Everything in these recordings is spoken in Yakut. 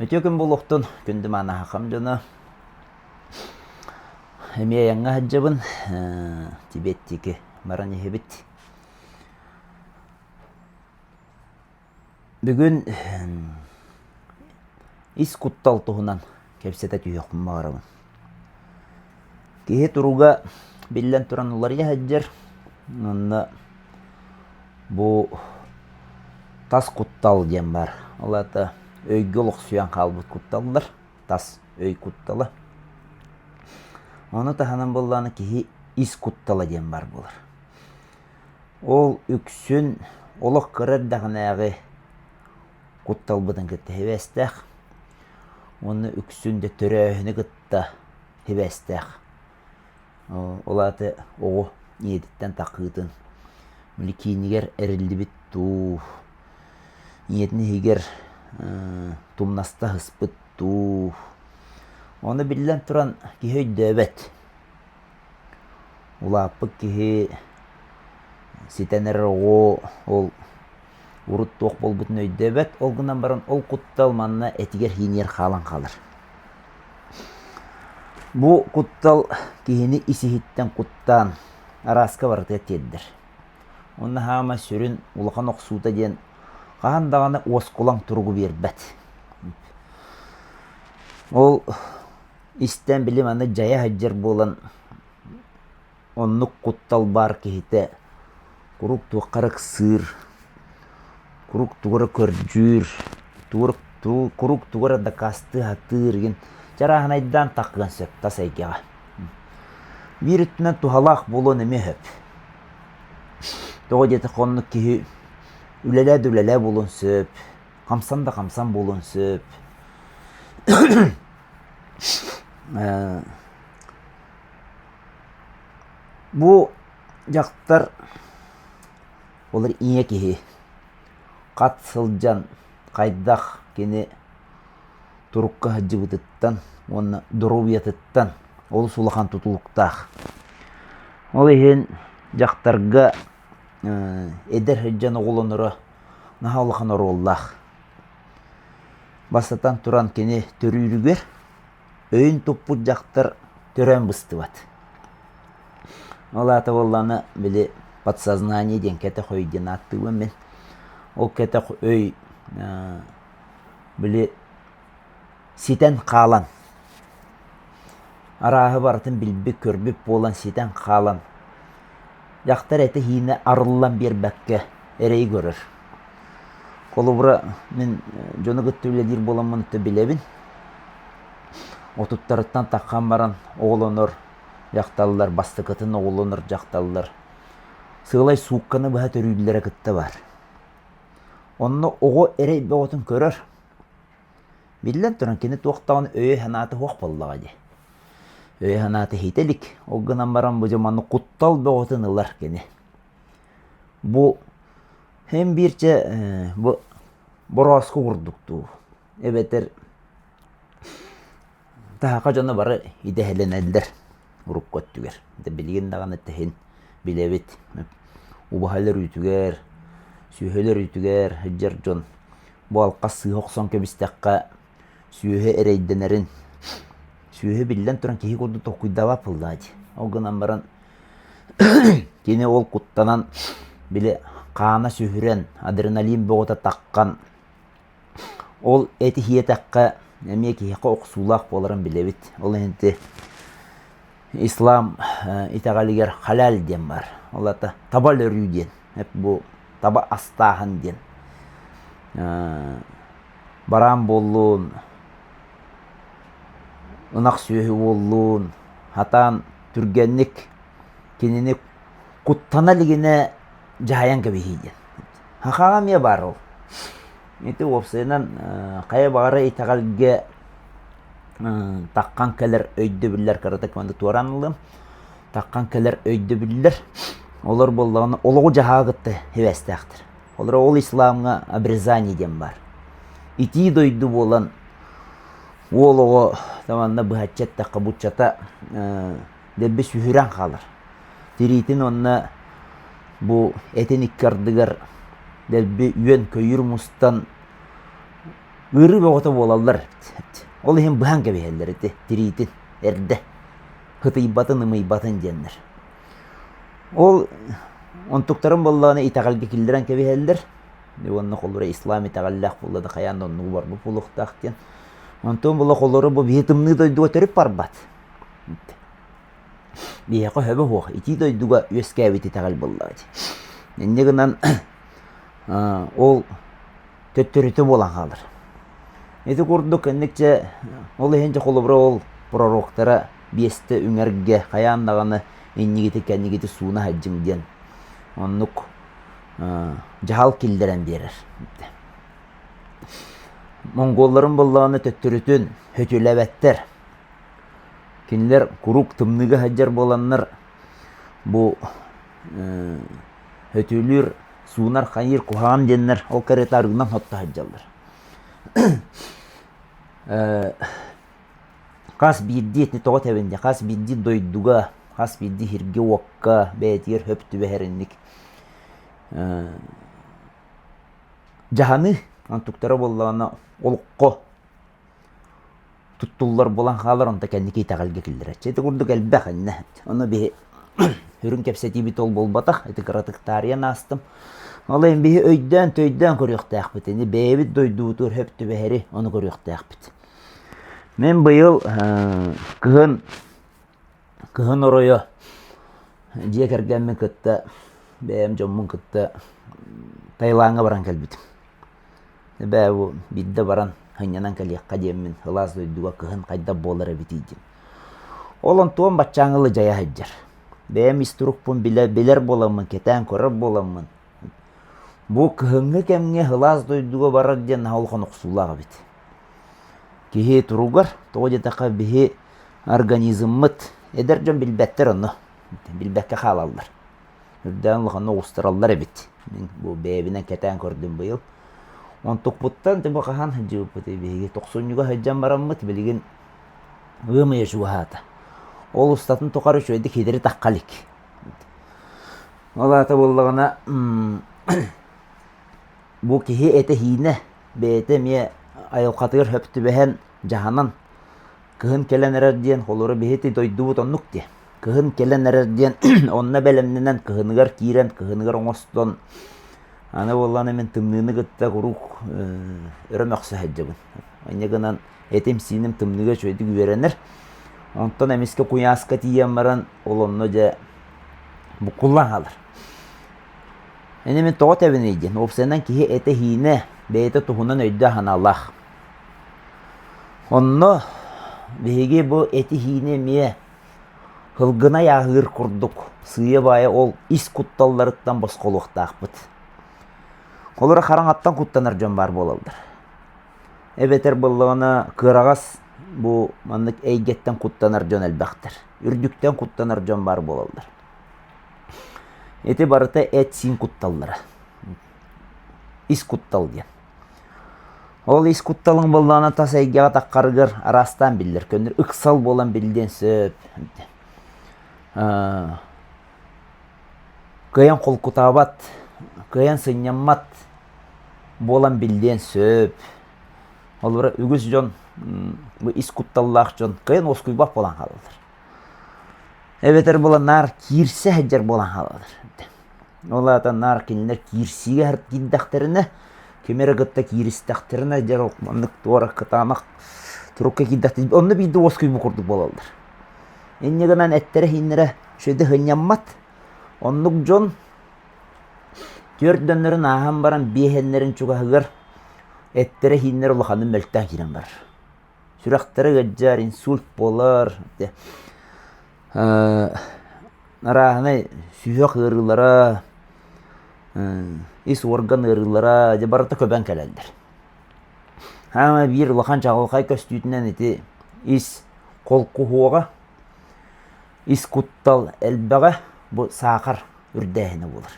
Үтүө күн буолуохтун, күндү маанахам дьоно. Эмиэ айаҥҥа сылдьабын, Тибет диэки баран иһэбит. Бүгүн ис куттал туһунан кэпсэтэ түһүөхпүн баҕарабын. Киһи туруга биллэн туран уларыйа сылдьар. Онно бу тас куттал диэн баар. Ол аата өйгө олохсуйан хаалбыт кутталлар. Тас өй куттала. Ону таһынан буоллаҕына киһи ис куттала диэн баар буолар. Ол үксүн олох кыра эрдэҕинээҕи кутталбытын кытта сибээстээх уонна үксүн да төрөөһүнү кытта сибээстээх. Ол аата оҕо ийэтиттэн такыытын, били киинигэр эриллибит дуу, ийэтин иһигэр тумнаста сыспыт дуу. Ону биллэн туран киһи өйдөөбөт. Улааппыт киһи ситэн эрэр оҕо ол урут туох буолбутун өйдөөбөт, ол гынан баран ол куттал манна этигэр-сиинигэр хаалан хаалар. Бу куттал киһини ис-иһиттэн куттаан арааска барытыгар тиэрдэр. Уонна хаама сүрүн улахан охсуута диэн хаһан даҕаны уоскулаҥ туругу биэрбэт. Ол истэн били маны дьайа сылдьар буолан Оннук куттал баар киһитэ куруук туохха эрэ ыксыыр, куруук тугу эрэ көрдүүр, куруук тугу эрэ дакаастыы сатыыр игин чарааһынайдаан таххыан сөп тас эйгэҕэ. Биир өттүнэн туһалаах буолуон эмиэ сөп. Тоҕо диэтэххэ оннук киһи үлэлээ да үлэлээ буолуон сөп, хамсан да хамсан буолуон сөп. Бу дьахтар олор ийэ киһи хат сылдьан хайдах кини турукка сылдьыбытыттан уонна доруобуйатыттан олус улахан тутулуктаах. Ол иһин дьахтарга эдэр сылдьан оҕолоноро наһаа улахан оруоллаах. Бастатан туран кини төрүүрүгэр Өйүн туппут дьахтар төрөөн быстыбат. Ол аата буоллаҕына били подсознание диэн кэтэх өй диэн ааттыыбын мин. Ол кэтэх өй били ситэн хаалан арааһы барытын билбит, көрбүт буолан ситэн хаалан дьахтар этэ-сиинэ арыллан биэрбэккэ эрэйи көрөр. Холобура, мин дьону кытта үлэлиир буоламмын билэбин. Отуттарыттан таххан баран оҕолонор дьахталлар, бастакытын оҕолонор дьахталлар сыалай суукканы быһа төрүүллэрэ кытта баар. Онно оҕо эрэй бөҕөтүн көрөр. Биллэн туран, кини туох даҕаны өйө-санаата суох буоллаҕа дии. Өйө-санаата иһитэ илик. Ол гынан баран бу дьэ манна куттал бөҕөтүн ылар кини. Бу һин биирчэ бу борооску курдук дуу эбэтэр таһаха дьоно бары идэһэлэнэллэр урукку өттүгэр. Билигин даҕаны тэһин билэбит. Убаһалар үүтүгэр, сүөһүлэр үүтүгэр сылдьар дьон бу алҕас сыыһа охсон кэбистэххэ сүөһү эрэйдэнэрин, сүөһү биллэн туран киһи курдук толкуйдаабат буоллаҕа дии. Ол гынан баран кини ол куттанан били хаана сүһүрэн, адреналин бөҕөтө таххан ол эти сиэтэххэ эмиэ киһиэхэ охсуулаах буоларын билэбит. Ол иһин ити ислам итэҕэлигэр халяль диэн баар. Ол аата таба өлөрүү диэн. Бу таба астааһын диэн. Бараан буоллун, ынах сүөһү буоллун, хатаан түргэнник кинини куттана илигинэ дьаһайан кэбиһии диэн. Хахаҕа эмиэ баар ол. Ити уопсайынан хайа баҕара итэҕэлгэ таххан кэлэр өйдөбүллэр кыратык манна туораан ылыам. Таххан кэлэр өйдөбүллэр олор буоллаҕына олоҕу дьаһааҕы кытта сибээстээхтэр. Олор ол исламҥа обрезание диэн баар. Итии дойду буолан уол оҕо манна быһаччы эттэххэ буччата дэлби сүһүрэн хаалар. Тириитин уонна бу этин икки ардыгар дэлби үөн-көйүүр мустан. Ыарыы бөҕөтө буолаллар эбит. Ол иһин быһан кэбиһэллэр ити тириитин эрдэ ытыйбатын, ымыйбатын диэннэр. Ол онтуктарын буоллаҕына итэҕэлгэ киллэрэн кэбиһэллэр. Уонна холобура ислам итэҕэллээх буолла да хайаан да оннугу барбыт буолуохтаах диэн. Онтон була холору бу биһи тымныы дойдуга төрүт барбат. Биһиэхэ сөбө суох итии дойдуга үөскээбит итэҕэл буоллаҕа дии. Инньэ гынан ол төттөрүтэ буолан хаалар. Ити курдук инник дьэ ол иһин дьэ холобура ол пророктара биэстэ үҥэргэ хайаан даҕаны иннигити кэннигити сууна сылдьыҥ диэн оннук дьаһал киллэрэн биэрэр. Монголларын буоллаҕына төттөрүтүн хөтүлэбэттэр. Кинилэр куруук тымныыга сылдьар буоланнар бу хөтүлүүр суунар хайыыр куһаҕан диэннэр ол кэриэтэ арыгынан сотто сылдьаллар. Хас биирдии ити тоҕо этэбин дии хас биирдии дойдуга, хас биирдии сиргэ-уокка бэйэтигэр сөп түбэһэр инник дьаһаныы онтуктара буоллаҕына олоххо туттуллар буолан хаалар, онто кэнники итэҕэлгэ киллэрэр. Ити курдук элбэх иннэ. Ону биһи сүрүн кэпсэтиибит ол буолбатах, ити кыратык таарыйан аастым. Ол иһин биһи өйдөөн-төйдөөн көрүөхтээхпит, ини бэйэбит дойдубутугар сөп түбэһэри ону көрүөхтээхпит. Мин быйыл кыһын кыһын оройо дьиэ кэргэммин кытта бэйэм дьоммун кытта Таилаҥҥа баран кэлбитим. Эбээ бу биирдэ баран сынньанан кэлиэххэ диэммин сылаас дойдуга кыһын хайдах буолар эбитий диэн. Ол онтуон баччааҥҥы ылы дьайа сылдьар. Бэйэм ис турукпун билэ, билэр буоламмын, кэтээн көрөр буоламмын, бу кыһыҥҥы кэмҥэ сылаас дойдуга барар диэн наһаа улахан охсуулаах эбит. Киһи туругар, тоҕо диэтэххэ биһи организммыт, эдэр дьон билбэттэр ону, билбэккэ хаалаллар. Үрдээн улаханнык оҕустараллар эбит. Мин бу бэйэбинэн кэтээн көрдүм быйыл. Онтукпуттан бу хаһан сылдьыбыппытый биһиги тохсунньуга сылдьан бараммыт билигин ыам ыйа чугаһаата. Ол устатын тухары үчүгэйдик хитэри тахха илик. Ол аата буоллаҕына бу киһи этэ-сиинэ бэйэтэ эмиэ айылҕатыгар сөп түбэһэн дьаһанан Кыһын кэлэн эрэр диэн холоро биһити дойдубут оннук диэ. Кыһын кэлэн эрэр диэн онно бэлэмнэнэн кыһыныгар киирэн кыһыныгар оҥостон аны буоллаҕына мин тымныыны кытта куруук өрө мөхсө сылдьабын. Инньэ гынан этим-сииним тымныыга үчүгэйдик үөрэнэр. Онтон эмискэ куйааска тиийэн баран ол онно дьэ буккуллан хаалар. Ини мин тоҕо этэбиний диэн уопсайынан киһи этэ-сиинэ бэйэтэ туһунан өйдөөх-санаалаах. Онно биһиги бу этиһиини эмиэ һылгынай ааһыыр курдук сыыйа-баайа ол ис кутталларыттан босхолуохтаахпыт. Холобура хараҥаттан куттанар дьон баар буолаллар. Эбэтэр буоллаҕына кыараҕас бу маннык эйгэттэн куттанар дьон элбэхтэр. Үрдүктэн куттанар дьон баар буолаллар. Ити барыта эт-сиин кутталлара. Ис куттал диэн. Ол ис кутталыҥ буоллаҕына тас эйгэҕэ таххарыгар араастаан биллэр, көннөрү ыксал буолан биллиэн сөп. Кыайан холкутаабат, кыайан сынньаммат буолан биллиэн сөп. Холобура, үгүс дьон бу ис кутталлаах дьон кыайан уоскуйбат буолан хаалаллар. Эбэтэр буолан наар киирсэ сылдьар буолан хаалаллар. Ол аата наар кинилэр киирсиигэ киирдэхтэринэ, кими эрэ кытта кииристэхтэринэ, дьэ маннык туора кытаанах турукка киирдэхтэринэ, онно биирдэ уоскуйбут курдук буолаллар. Инньэ гынан эттэрэ-сииннэрэ үчүгэйдик сынньаммат. Оннук дьон түөрт дьоннорун ааһан баран биэһэннэрин чугаһыгар эттэрэ-сииннэрэ улаханнык мөлтөөн киирэн барар. Сүрэхтэрэ ыалдьар, инсульт буолар, арааһынай сүһүөх ыарыылара, ис уорган ыарыылара дьэ барыта көбөн кэлэллэр. Хаама биир улахан чаҕылхай көстүүтүнэн ити ис холкуһуоҕа, ис куттал элбэҕэ бу саахар үрдээһинэ буолар.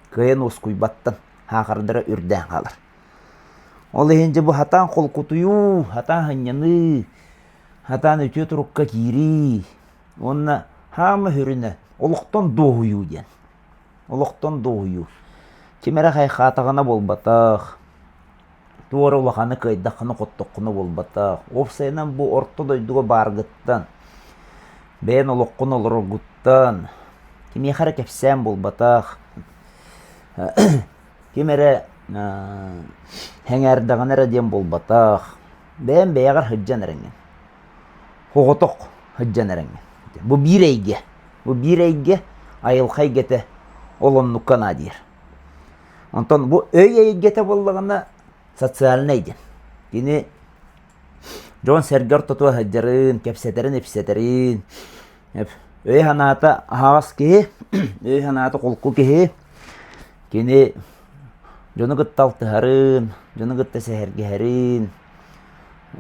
Кыайан уоскуйбаттан саахардара үрдээн хаалар. Ол иһин дьэ бу сатаан холкутуйуу, сатаан сынньаныы, сатаан үтүө турукка киирии уонна хаама сүрүнэ олохтон дуоһуйуу диэн. Олохтон дуоһуйуу. Ким эрэ хайхаатаҕына буолбатах. Туора улаханы кыайдаххына хоттоххуна буолбатах. Уопсайынан бу орто дойдуга бааргыттан, бэйэн олоххун олороргуттан, кимиэхэ эрэ кэпсээн буолбатах, ким эрэ сэҥээрдэҕинэ эрэ диэн буолбатах, бэйэн бэйэҕэр сылдьан эрэҥҥин, оҕотох сылдьан эрэҥҥин. Бу биир эйгэ, бу биир эйгэ айылҕа эйгэтэ ол оннукка наадыйар. Онтон бу өй эйгэтэ буоллаҕына социальнай диэн. Кини дьон-сэргэ ортотугар сылдьарын, кэпсэтэрин-ипсэтэрин, өй-санаата аһаҕас киһи, өй-санаата холку киһи, кини дьону кытта алтыһарын, дьону кытта сэһэргэһэрин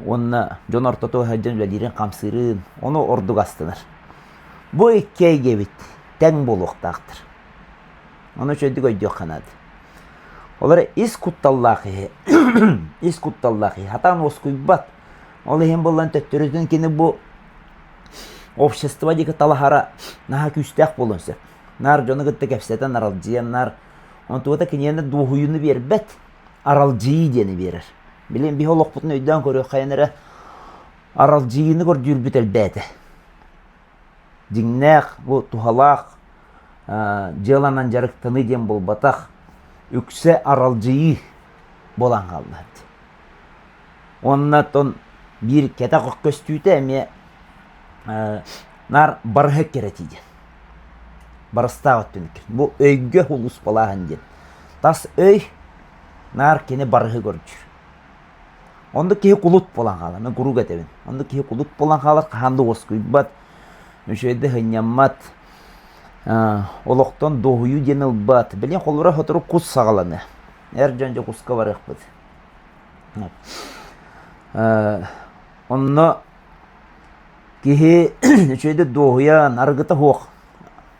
уонна дьон ортотугар сылдьан үлэлиирин-хамсыырын ону ордук астынар. Бу икки эйгэбит тэҥ буолуохтаахтар. Ону үчүгэйдик өйдүөххэ наада. Ол эрэ ис кутталлаах киһи, ис кутталлаах киһи хатаан уоскуйбат. Ол иһин буоллан төттөрүтүн кини бу общество диэки талаһара наһаа күүстээх буолуон сөп. Наар дьону кытта кэпсэтэн аралдьыйан наар онтугата киниэнэ дуоһуйууну биэрбэт, аралдьыйыы диэни биэрэр. Билин биһи олохпутун өйдөөн көрүөххэйин эрэ аралдьыйыыны көрдүүрбүт элбээтэ. Дьиҥнээх, бу туһалаах дьыаланан дьарыктаныы диэн буолбатах, үксэ аралдьыйыы буолан хаалла. Уонна оттон биир кэтэх көстүүтэ эмиэ наар барыһы кэрэтии диэн. Барыстаах өттүн Бу өйгө улууспалааһын диэн. Тас өй наар кини барыһы көрдүүр. Оннук киһи кулут буолан хаалар. Мен куруук этэбин. Оннук киһи кулут буолан хаалар, хаһан да уоскуйбат, үчүгэйдик сынньаммат, олохтон дуоһуйуу диэн ылбат. Билин холобура сотору кус саҕаланыа. Эр дьон дьэ куска барыахпыт. Онно киһи үчүгэйдик дуоһуйан, арыгыта суох,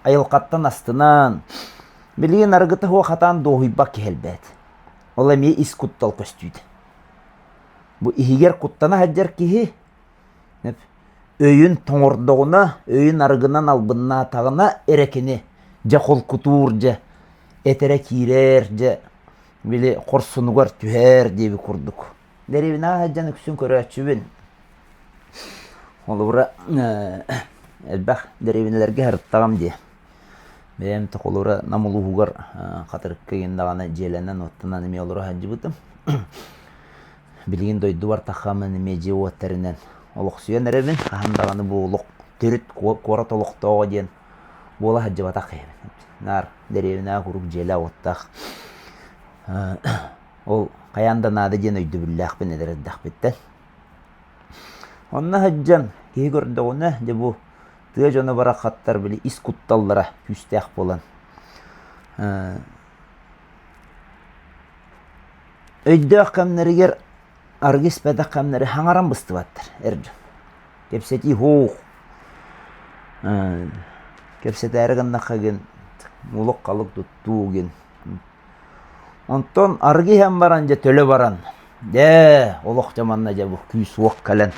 айылҕаттан астынан, билигин арыгыта суох хатаан дуоһуйбат киһи элбээтэ. Ол эмиэ ис куттал көстүүтэ. Бу иһигэр куттана сылдьар киһи өйүн тоҥордоҕуна, өйүн арыгынан албыннаатаҕына эрэ кини дьэ холкутуур, дьэ этэрэ киирэр, дьэ били хорсунугар түһэр диэбит курдук. Дэриэбинэҕэ сылдьан үксүн көрөөччүбүн. Холобура, элбэх дэриэбинэлэргэ сырыттаҕым дии. Бэйэм холобура Нам улууһугар Хатырыкка игин даҕаны дьиэлэнэн-уоттанан эмиэ олоро сылдьыбытым. Билигин дойдубар таххаммын эмиэ дьиэ-уот тэринэн олохсуйан эрэбин. Хаһан даҕаны бу олох төрүт куорат олохтооҕо диэн буола сылдьыбатах киһибин. Наар дэриэбинэҕэ куруук дьиэлээх-уоттаах ол хайаан да наада диэн өйдөбүллээхпин эдэр эрдэхпиттэн. Онно сылдьан киһи көрдөҕүнэ, дьэ бу тыа дьоно барахсаттар били ис кутталлара күүстээх буолан өйдөөх кэмнэригэр арыгы испэтэх кэмнэри хаҥаран быстыбаттар эр дьон. Кэпсэтии һуох кэпсэтээри гыннахха гин мулук-халык туттуу гин. Онтон арыгы иһэн баран дьэ төлө баран дьэ олох дьэ манна дьэ бу күүс-уох кэлэн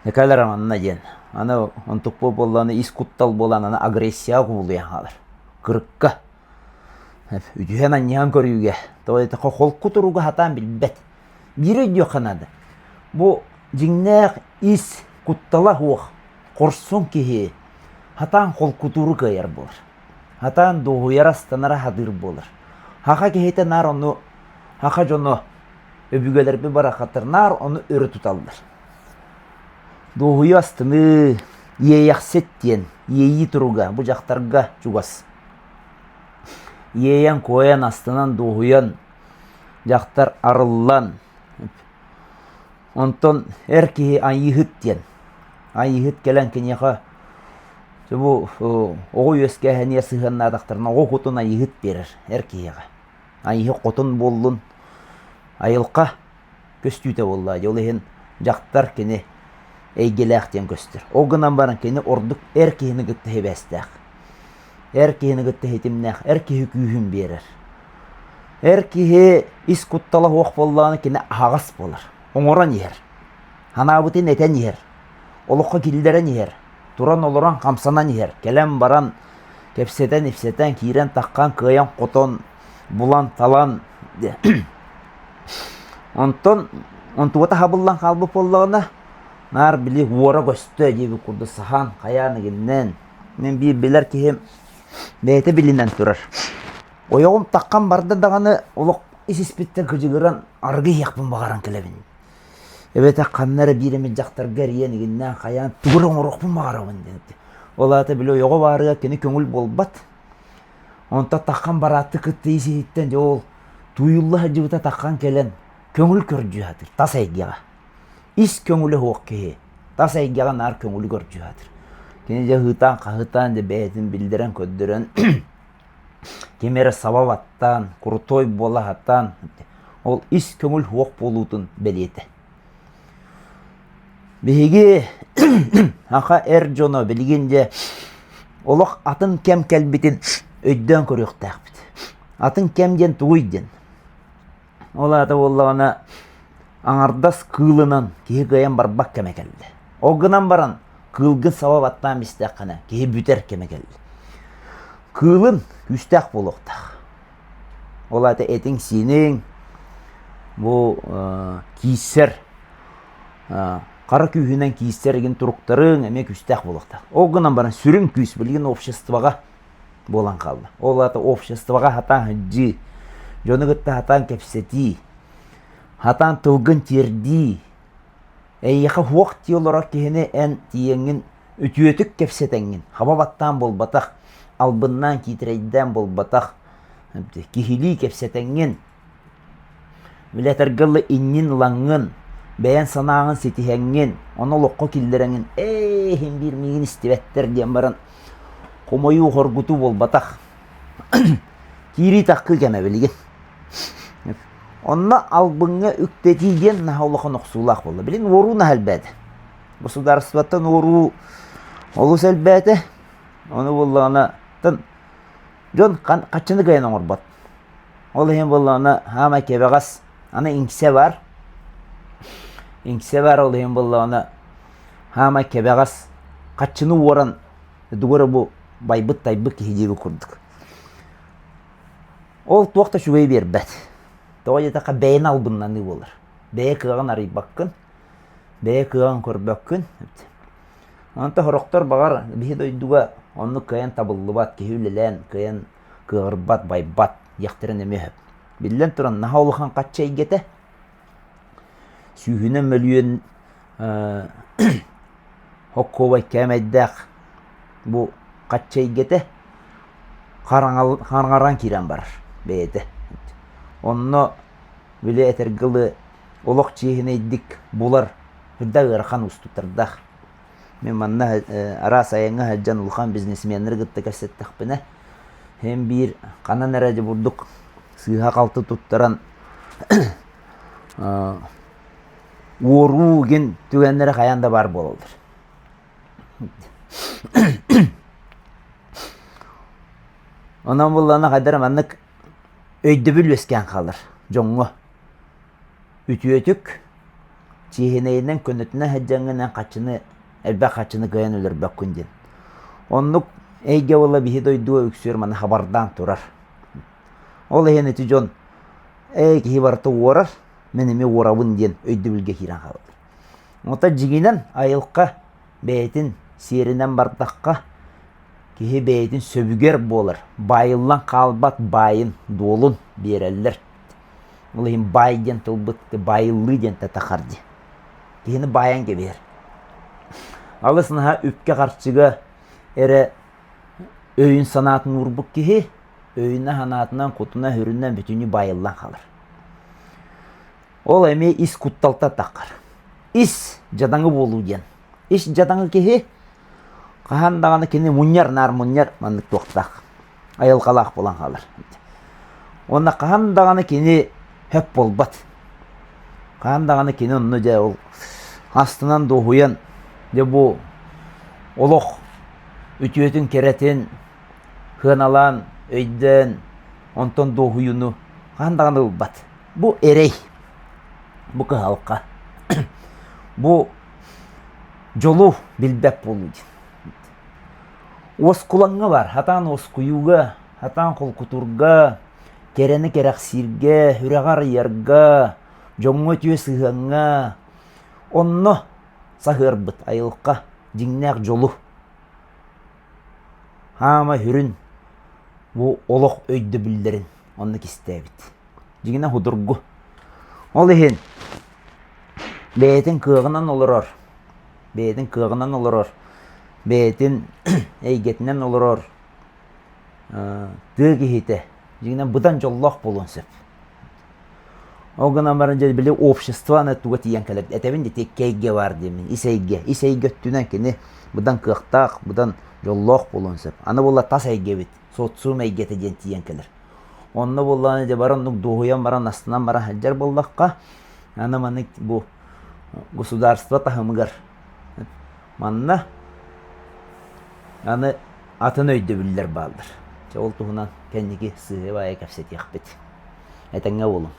Кэлэр манна диэн. Аны онтукпут буоллаҕына ис куттал буолан аны агрессияҕа кубулуйан хаалар. Кырыкка. Үтүһэн-анньыһан көрүүгэ. Тоҕо диэтэххэ холку туругу сатаан билбэт. Биири өйдүөххэ наада. Бу дьиҥнээх ис куттала суох хорсун киһи сатаан холкутууру кыайар буолар. Сатаан дуоһуйара, астанара сатыыр буолар. Саха киһитэ наар ону саха дьоно өбүгэлэрбит барахсаттар наар ону өрө туталлар. Дуоһуйа астыныы, иэйэхсит диэн иэйии туруга бу дьахтарга чугас. Иэйэн-куойан, астынан, дуоһуйан дьахтар арыллан, онтон эр киһи айыыһыт диэн. Айыыһыт кэлэн киниэхэ бу оҕо үөскээһинигэр сыһыаннаатахтарына оҕо кутун айыыһыт биэрэр эр киһиэхэ. Айыыһыт хотун буоллун, айылҕа көстүүтэ буолла дии. Ол иһин дьахтар кини эйгэлээх диэн көстөр. Ол гынан баран кини ордук эр киһини кытта сибээстээх. Эр киһини кытта ситимнээх, эр киһи күүһүн биэрэр. Эр киһи ис куттала суох буоллаҕына кини аһаҕас буолар, оҥорон иһэр. Санаабытын этэн иһэр, олоххо киллэрэн иһэр, туран-олорон хамсанан иһэр, кэлэн-баран кэпсэтэн-ипсэтэн, киирэн-таххан, кыайан-хотон, булан-талан. Онтон онтугата хабыллан хаалбыт буоллаҕына, наар били уора көстө диэбит курдук саһаан хайаан игиннэн. Мин биир билэр киһим бэйэтэ билинэн турар. Ойоҕум таххан барда даҕаны олох ис-испиттэн кыдьыгыран арыгы иһиэхпин баҕаран кэлэбин. Эбэтэр ханна эрэ биир эмит дьахтарга эрийэн игиннээн хайаан тугу эрэ оҥоруохпун баҕарабын диэн. Ол аата били ойоҕо баарыгар кини көҥүл буолбат. Онтон таххан бараатты кытта ис-иһиттэн дьэ ол тууйулла сылдьыбыта таххан кэлэн көҥүл көрдүү сатыыр тас эйгэҕэ. Ис көҥүлэ суох киһи тас эйгэҕэ наар көҥүлү көрдүү сатыыр. Кини дьэ ыһыытаан-хаһыытаан дьэ бэйэтин биллэрэн көрдөрөн ким эрэ саба баттаан, крутой буола сатаан ол ис көҥүл суох буолуутун бэлиэтэ. Биһиги саха эр дьоно билигин дьэ олох атын кэм кэлбитин өйдөөн көрүөхтээхпит. Атын кэм диэн тугуй диэн. Ол аата буоллаҕына аҥардас кыылынан киһи кыайан барбат кэмэ кэллэ. Ол гынан баран кыылгын саба баттаан истэххинэ киһи бүтэр кэмэ кэллэ. Кыылын күүстээх буолуохтаах. Ол аата этиҥ-сииниҥ бу кииссэр хара күүһүнэн кииссэр игин туруктарыҥ эмиэ күүстээх буолуохтаах. Ол гынан баран сүрүн күүс билигин обществоҕа буолан хаалла. Ол аата обществоҕа сатаан сылдьыы, дьону кытта сатаан кэпсэтии, сатаан тылгын тиэрдии, эйиэхэ суох дии олорор киһини эн тиийэҥҥин үтүөтүк кэпсэтэҥҥин, хаба баттаан буолбатах, албыннаан киитэрэйдээн буолбатах, киһилии кэпсэтэҥҥин, Билэтэргэ дылы иннин ылаҥҥын, бэйэҥ санааҕын ситиһэҥҥин, ону олоххо киллэрэҥҥин ээ иһин биир миигин истибэттэр диэн баран хомойуу хоргутуу буолбатах. Киирии-таххыы кэмэ билигин. Онно албыҥҥа үктэтии диэн наһаа улахан охсуулаах буолла. Билигин уоруу наһаа элбээтэ. Государствоттан уоруу олус элбээтэ. Ону буоллаҕына дьон хаччыны кыайан оҥорбот. Ол иһин буоллаҕына хаамай кэбэҕэс аны иҥсэ баар. Иҥсэ баар ол иһин буоллаҕына хаамай кэбэҕэс хаччыны уоран тугу эрэ бу байбыт-тайбыт киһи диэбит курдук. Ол туох да үчүгэйи биэрбэт. Тоҕо диэтэххэ бэйэни албыннаныы буолар. Бэйэ кыаҕын арыйбаккын, бэйэ кыаҕын көрбөккүн. Онтон сорохтор баҕар биһи дойдуга оннук кыайан табыллыбат киһи үлэлээн кыайан кыаҕырбат, байбат диэхтэрин эмиэ сөп. Биллэн туран, наһаа улахан хаччы эйгэтэ. Сүүһүнэн мөлүйүөн хоккуобай кээмэйдээх бу хаччы эйгэтэ хараҥаран киирэн барар бэйэтэ. Онно били этэргэ дылы олох чиэһинэйдик булар да ыарахан уустуктардаах. Мин манна араас айаҥҥа сылдьан улахан бизнесменнэри кытта кэпсэттэхпинэ, син биир ханан эрэ дьэ бурдук сыыһа-халты туттаран уоруу гин түгэннэрэ хайаан да баар буолаллар. Онон буоллаҕына хайдах эрэ маннык өйдөбүл үөскээн хаалар дьоҥҥо. Үтүөтүк чиэһинэйинэн көнөтүнэн сылдьаҥҥынан хаччыны элбэх хаччыны кыайан өлөрбөккүн диэн. Оннук эйгэ буолла биһи дойдуга үксүөр маны хабардаан турар. Ол иһин ити дьон ээ киһи барыта уорар, мин эмиэ уорабын диэн өйдөбүлгэ киирэн хаалаллар. Оттон дьиҥинэн айылҕа бэйэтин сиэринэн бардахха киһи бэйэтин сөбүгэр буолар, баайыллан хаалбат баайын, дуолун биэрэллэр. Ол иһин баай диэн тылбыт баайыллыы диэн тахар дии. Киһини баайан кэбиһэр. Алыс наһаа үпкэ-харчыга эрэ өйүн-санаатын уурбут киһи өйүнэн-санаатынан, кутунан-сүрүнэн бүтүннүү баайыллан хаалар. Ол эмиэ ис кутталта таххар. Ис дьадаҥы буолуу диэн. Ис дьадаҥы киһи хаһан даҕаны кини мунньар, наар мунньар маннык туохтаах айылҕалаах буолан хаалар. Уонна хаһан даҕаны кини хөп буолбат. Хаһан даҕаны кини онно дьэ ол астынан дуоһуйан дьэ бу олох үтүөтүн кэрэтин сыаналаан өйдөөн онтон дуоһуйууну хаһан даҕаны ылбат. Бу эрэй, бу кыһалҕа, бу дьолу билбэт буолуу диэн. Уоскулаҥҥа бар, сатаан уоскуйууга, сатаан холкутуурга, Кэрэни кэрэхсииргэ, үрэҕи арыйарга, дьоҥҥо үтүө сыһыаҥҥа, онно саһыарбыт айылҕа дьиҥнээх дьолу, хаама сүрүн бу олох өйдөбүллэрин онно кистээбит. Дьиҥинэ судургу. Ол иһин бэйэтин кыаҕынан олорор, бэйэтин кыаҕынан олорор, бэйэтин эйгэтинэн олорор тыа киһитэ дьиҥинэн быдан дьоллоох буолуон сөп. Ол гынан баран дьэ били общество аны туга тиийэн кэлэр этэбин дии икки эйгэ баар диэммин ис эйгэ ис эйгэ өттүнэн кини быдан кыахтаах быдан дьоллоох буолуон сөп. Аны буолла тас эйгэбит социум эйгэтэ диэн тиийэн кэлэр. Онно буоллаҕына дьэ бары оннук дуоһуйан баран астынан баран сылдьар буоллахха аны маннык бу государство таһымыгар манна аны атын өйдөбүллэр бааллар. Чэ ол туһунан кэнники сыыһа-баайа кэпсэтиэхпит. Этэҥҥэ буолуҥ.